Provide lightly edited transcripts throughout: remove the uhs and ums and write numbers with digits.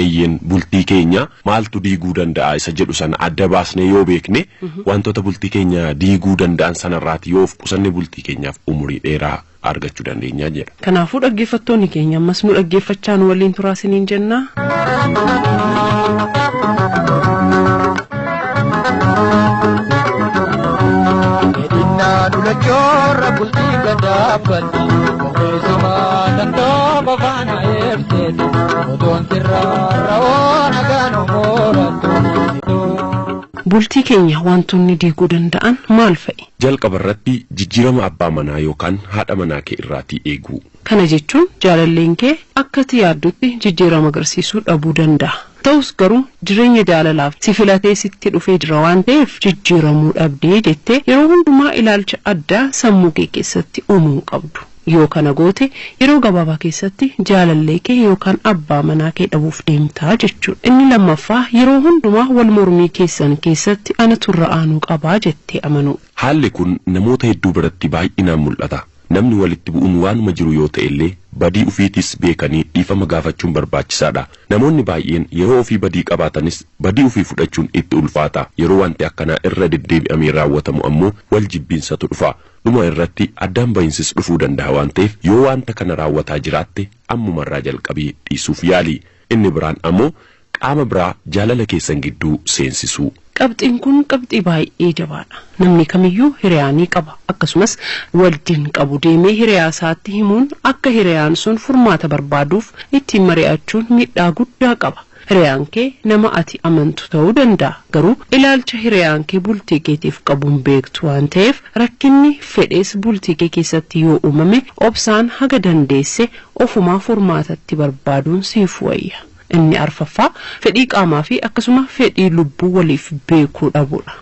Eeyyeen, bultii keenya maaltu diiguu danda'a isa jedhu sana adda baasnee yoo beekne, wantoota bultii keenya diiguu danda'an sanarraati yoo of qusanne, bultii keenyaaf umurii dheeraa argachuu dandeenya jedha. Kanaafuu dhaggeeffattoonni keenya ammas nu dhaggeeffachaa nu waliin turaa isiniin jenna. Fedhinnaa dulachoorra bultii gadaabbatti Ogeessumaa dandoo faana eebseetu Otoon sirraa ra'oo nagaan moorattu. Bultii keenya wantoonni diiguu danda'an maal fa'i? Jalqaba irratti jijjiirama abbaa manaa yookaan haadha manaa kee irraatii eeguu. Kana jechuun jaalalleen kee akka ati yaaddutti jijjiirama agarsiisuu dhabuu danda'a. Ta'us garuu jireenya jaalalaaf si filatee sitti dhufee jira waan ta'eef, jijjiiramuu dhabdee jettee yeroo hundumaa ilaalcha addaa sammuu kee keessatti uumuu hin qabdu. Yoo kana goote, yeroo gabaabaa keessatti jaalallee kee yookaan abbaa manaa kee dhabuuf deemtaa jechuudha. Inni lammaffaa, yeroo hundumaa wal mormii keessan keessatti anatu irra aanuu qabaa jettee amanuu. Haalli kun namoota hedduu biratti baay'inaan mul'ata. Namni walitti bu'uun waanuma jiru yoo ta'e illee, badii ofiitis beekanii dhiifama gaafachuun barbaachisaadha. Namoonni baay'een yeroo ofii badii qabaatanis badii ofii fudhachuun itti ulfaata. Yeroo wanti akkanaa irra deddeebi'amee raawwatamu ammoo wal jibbiinsatu dhufa. Dhuma irratti addaan bahinsis dhufuu danda'a waan ta'eef, yoo wanta kana raawwataa jiraatte ammumarraa jalqabii dhiisuuf yaali. Inni biraan ammoo qaama biraa jaalala keessan gidduu seensisuu. Qabxiin kun qabxii baay'ee jabaadha. Namni kamiyyuu hiriyaa ni qaba. Akkasumas wajjin qabu deemee hiriyaa isaatti himuun akka hiriyaan sun furmaata barbaaduuf ittiin mari'achuun miidhaa guddaa qaba. Hiriyaan kee nama ati amantu ta'uu danda'a. Garuu ilaalcha hiriyaan kee bultii keetiif qabuun beektu waan ta'eef, rakkinni fedhees bultii kee keessatti yoo uumame obsaan haga dandeesse ofumaa furmaatatti barbaaduun siif wayya. Inni arfaffaa fedhii qaamaa fi akkasuma fedhii lubbuu waliif beekuu dhabuudha.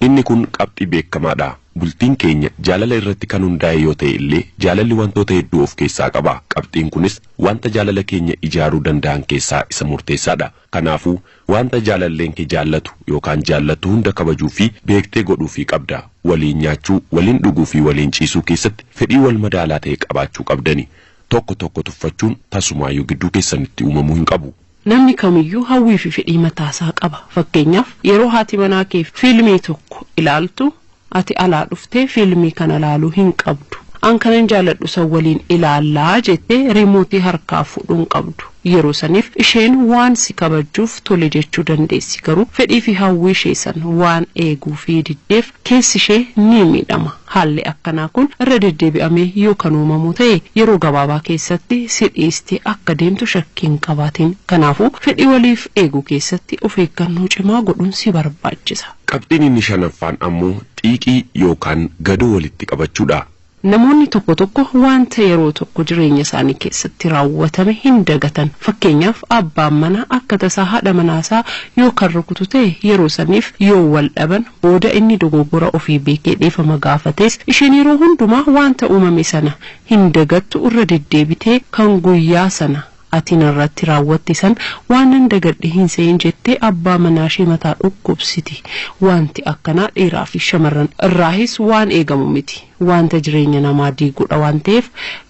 Inni kun qabxii beekamaadha. Bultiin keenya jaalala irratti kan hundaa'e yoo ta'e illee, jaalalli wantoota hedduu of keessaa qaba. Qabxiin kunis wanta jaalala keenya ijaaruu danda'an keessaa isa murteessaadha. Kanaafuu wanta jaalalleen kee jaallatu yookaan jaallatu hunda kabajuu fi beektee godhuufii qabda. Waliin nyaachuu, waliin dhuguu fi waliin ciisuu keessatti fedhii wal madaalaa ta'e qabaachuu qabdani. Tokko tokko tuffachuun tasumaayyuu gidduu keessanitti uumamuu hin qabu. Namni kamiyyuu hawwii fi fedhii mataasaa qaba. Fakkeenyaaf, yeroo haati manaa kee fiilmii tokko ilaaltu ati alaa dhuftee fiilmii kana ilaaluu hin qabdu. An kanan jaalladhu san waliin ilaallaa jettee riimootii harkaa fuudhuu hin qabdu. Yeroo saniif isheen waan si kabajuuf tole jechuu dandeessi, garuu fedhii fi hawwii ishee san waan eeguu fi diddeef keessi ishee ni miidhama. Haalli akkanaa kun irra deddeebi'amee yoo kan uumamu ta'e, yeroo gabaabaa keessatti si dhiistee akka deemtu shakkii hin qabaatin. Kanaafuu fedhii waliif eeguu keessatti of eeggannoo cimaa godhuun si barbaachisa. Qabxiin inni shanaffaan ammoo xiiqii yookaan gadoo walitti qabachuudha. Namoonni tokko tokko wanta yeroo tokko jireenya isaanii keessatti raawwatame hin dagatan. Fakkeenyaaf, abbaan manaa akka tasaa haadha manaasaa yoo kan rukutu ta'e, yeroo saniif yoo wal dhaban booda inni dogoggora ofii beekee dhiifama gaafates, isheen yeroo hundumaa wanta uumame sana hin dagattu. Irra deddeebitee kan guyyaa sana ati narratti raawwatte san waan nan dagadhe hin se'in jettee abbaa manaa ishee mataa dhukkubsiti. Wanti akkanaa dhiiraa fi shamarran irraahis waan eegamu miti. Wanta jireenya namaa diiguudha waan ta'eef,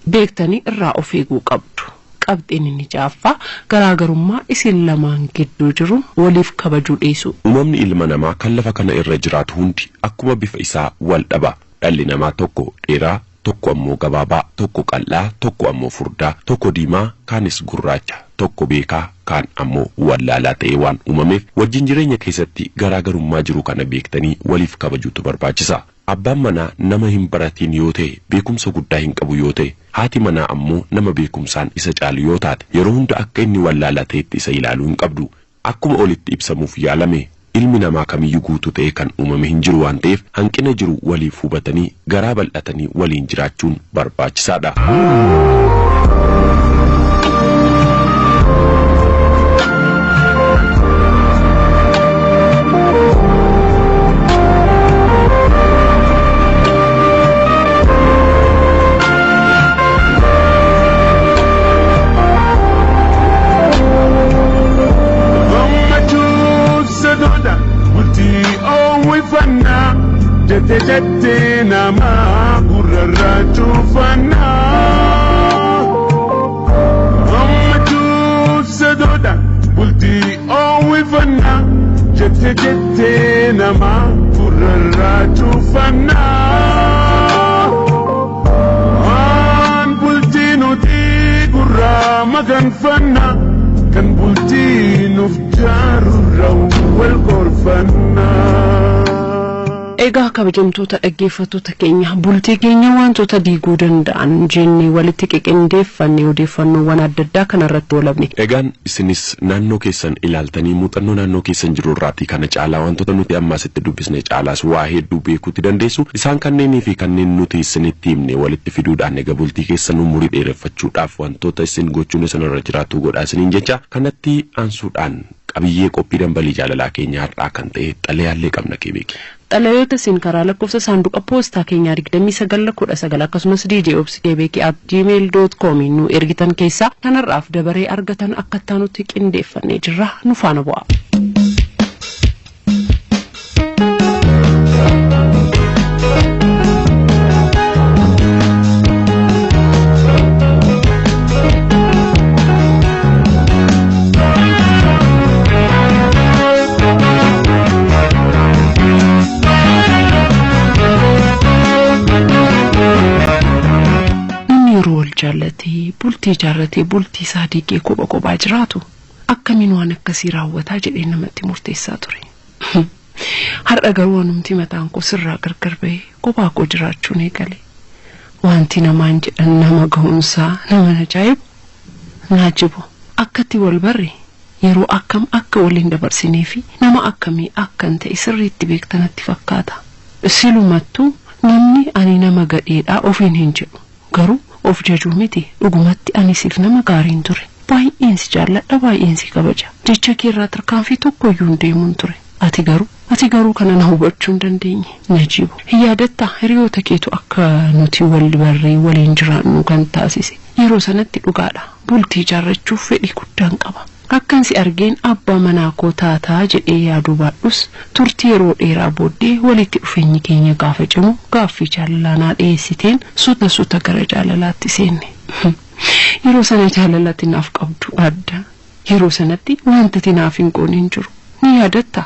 beektanii irraa of eeguu qabdu. Qabxiin inni ja'affaa garaagarummaa isin lamaan gidduu jiru waliif kabajuu dhiisuu. Uumamni ilma namaa kan lafa kana irra jiraatu hundi akkuma bifa isaa wal dhaba. Dhalli namaa tokko dheeraa, tokko ammoo gabaabaa, tokko qal'aa, tokko ammoo furdaa, tokko diimaa, kaanis gurraacha, tokko beekaa, kaan ammoo wallaalaa ta'ee waan uumameef, wajjin jireenya keessatti garaagarummaa jiru kana beektanii waliif kabajuutu barbaachisa. Abbaan manaa nama hin baratiin yoo ta'e, beekumsa guddaa hin qabu yoo ta'e, haati manaa ammoo nama beekumsaan isa caalu yoo taate, yeroo hunda akka inni wallaalaa ta'etti isa ilaaluu hin qabdu. Akkuma olitti ibsamuuf yaalame, ilmi namaa kamiyyuu guutuu ta'e kan uumame hin jiru waan ta'eef, hanqina jiru waliif hubatanii garaa bal'atanii waliin jiraachuun barbaachisaadha. Gammachuuf sodoodha bultii oowwifannaa jette jettee namaa gurrarraa cuufannaa. Maganfanna kan bultii nuuf jaarurra wal gorfanna. Egaa kabajamtoota dhaggeeffattoota keenya, bultii keenya wantoota diiguu danda'an jennee walitti qiqindeeffanne odeeffannoowwan adda addaa kanarratti oolabne. Egaan isinis naannoo keessan ilaaltanii muuxannoo naannoo keessan jiru irraatii kana caalaa wantoota nuti ammaasitti dubbisne caalaas waa hedduu beekuutti dandeessu. Isaan kanneenii fi kanneen nuti isinitti himne walitti fiduudhaan egaa bultii keessan umurii dheereffachuudhaaf wantoota isin gochuun isinirra jiraatu godhaa isiniin jecha kanatti aansuudhaan qabiyyee qophii dambalii jaalalaa keenya har'aa kan ta'e xalayaallee qabna kee beeki. Xalayoota isin karaa lakkoofsa saanduqa poostaa keenyaa 2919 akkasumas djobskebeeki@gmail.com nu ergitan keessaa kanarraaf dabaree argatan akka nutti qindeeffannee jirra, nu faana bu'a. Namni yeroo wal jaallatee bultii ijaarratee bultii isaa diigee kopha kophaa jiraatu akkamiin waan akkasii raawwataa jedhee namatti murteessaa ture. Har'a garuu wanumti mataan koo sirraa gargar ba'ee kophaa koo jiraachuun eegale. Wanti namaan jedhan nama ga'umsaa nama ajaa'ibu naajibu akkatti wal barre yeroo akkam akka waliin dabarsinee fi nama akkamii akkan ta'e sirriitti beektanatti fakkaata. Silumattuu namni ani nama gadheedhaa ofiin hin jedhu. Garuu of jajuu miti, dhugumatti ani siif nama gaariin ture. Baay'een si jaalladha, baay'een si kabaja. Jecha keerraa tarkaanfii tokko iyyuu hin deemuun ture. Ati garuu kana na hubachuu hin dandeenye. Najibu. Hin yaadattaa hiriyoota keetu akka nuti wal barree waliin jiraannu kan taasise. Yeroo sanatti dhugaadha. Bultii ijaarrachuuf fedhii guddaan qaba. Akkan si argeen abbaa manaa koo taataa jedhee yaaduu baadhus turtii yeroo dheeraa booddee walitti dhufeenyi keenya gaafa cimu gaaffii jaalalaa naa dhiyeessiteen suuta suuta gara jaalalaatti seenne. Yeroo sana jaalalatti naaf qabdu adda. Yeroo sanatti wanta ati naaf hin goone hin jiru. Ni yaadatta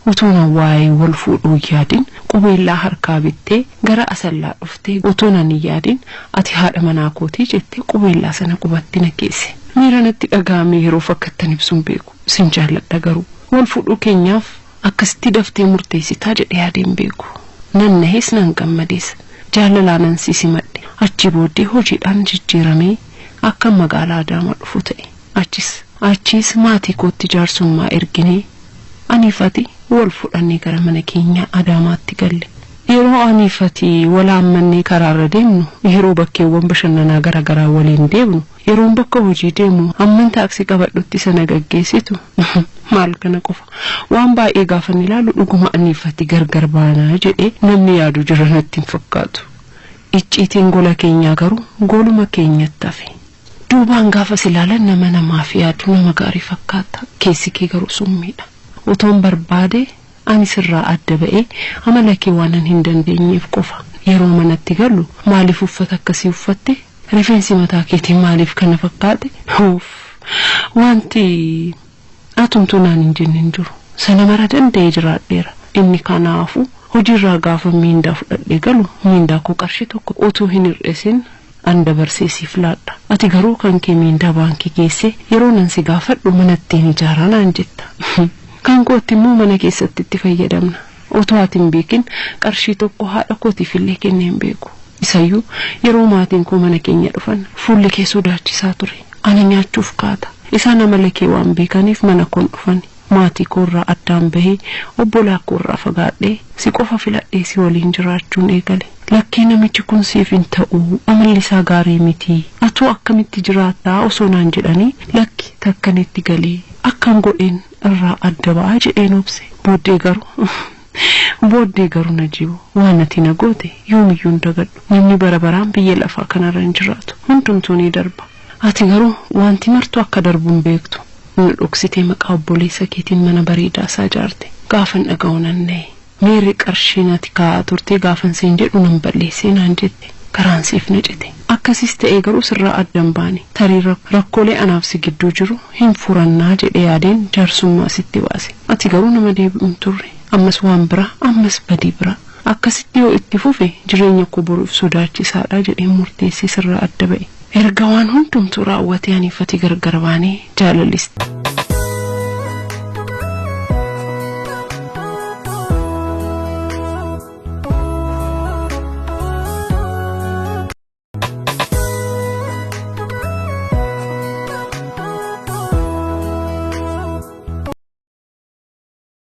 utuu na waa'ee wal fuudhuu hin yaadin qubeellaa harkaa bittee gara Asallaa dhuftee utuu nan hin yaadin ati haadha manaa kootii jettee qubeellaa sana qubatti na geesse. Miira natti dhaga'ame yeroo fakkattan ibsuun beeku. Sin jaalladha, garuu wal fuudhuu keenyaaf akkasitti daftee murteessitaa jedhee yaadeen beeku. Nan nahees nan gammadees, jaalalaan nan si simadhe. Achi booddee hojiidhaan jijjiiramee akka magaalaa Adaamaa dhufu ta'e. Achis maatii kootti jaarsummaa erginee aniifati wal fudhannee gara mana keenya Adaamaatti galle. Yeroo aniifati wal haammannee karaarra deemnu, yeroo bakkeewwan bashannanaa garaa garaa waliin deemnu, yeroon bakka hojii deemu hamman taaksii qabadhutti sana gaggeessitu, maal kana qofa, waan baay'ee gaafan ilaalu dhuguma aniifati gargar baanaa jedhee namni yaadu jira natti hin fakkaatu. Icciitiin gola keenyaa garuu goluma keenyatti hafe. Duubaan gaafa ilaalan nama namaaf yaadu, nama gaarii fakkaata. Keessi kee garuu summiidha. Otoon barbaade ani sirraa adda ba'ee amala kee waanan hin dandeenyeef qofa. Yeroo manatti galu maaliif uffata akkasii uffatte? Rifeensi mataa keetii maaliif kana fakkaate? Uff! Wanti atumtuu naan hin jenne hin jiru. Sana mara danda'ee jiraadheera. Inni kanaafu hojiirraa gaafa miindaa fudhadhee galu miindaa koo qarshii tokko utuu hin hir'isin an dabarsee siif laadha. Ati garuu kan kee miindaa baankii geesse yeroo nan si gaafadhu manattiin ijaaraa naan jetta. Kan kootti immoo mana keessatti itti fayyadamna. Otoo ati hin beekin qarshii tokko haadha kootiif illee kennee hin beeku. Isayyuu yeroo maatiin koo mana keenya dhufan fuulli kee sodaachisaa ture. Ana nyaachuuf kaata. Isaan amala kee waan beekaniif mana koon dhufan. Maatii koorraa addaan bahee, obbolaa koorraa fagaadhee, si qofa filadhee si waliin jiraachuun eegale. Lakkee, namichi kun siif hin ta'u, amalli isaa gaarii miti. Atuu akkamitti jiraattaa osoo naan jedhanii, lakki, takkanitti galee akkan godheen irraa adda ba'aa jedheen obse. Booddee garuu Najibu, waan ati na goote yoomiyyuu hin dagadhu. Namni bara baraan biyya lafaa kanarra hin jiraatu. Hundumtuu ni darba. Ati garuu wanti martuu akka darbu hin beektu. Nu dhoksitee maqaa obboleessa keetiin mana bareedaa isaa ijaarte. Gaafan dhaga'u nan na'e. Meerri qarshiin ati kaa'aa turte gaafan siin jedhu nan balleessee naan jette. Karaan siif na cite. Akkasis ta'ee garuu sirraa adda hin baane. Tarii rakkoolee anaaf si gidduu jiru hin furannaa jedhee yaadeen jaarsummaa sitti baase. Ati garuu nama deebi'u hin turre. Ammas waan biraa, ammas badii biraa. Akkasitti yoo itti fufe jireenya koo boruuf sodaachisaadha jedhee murteessee sirraa adda ba'e. Erga waan hundumtuu raawwatee aniifati gargar baanee jaalallis.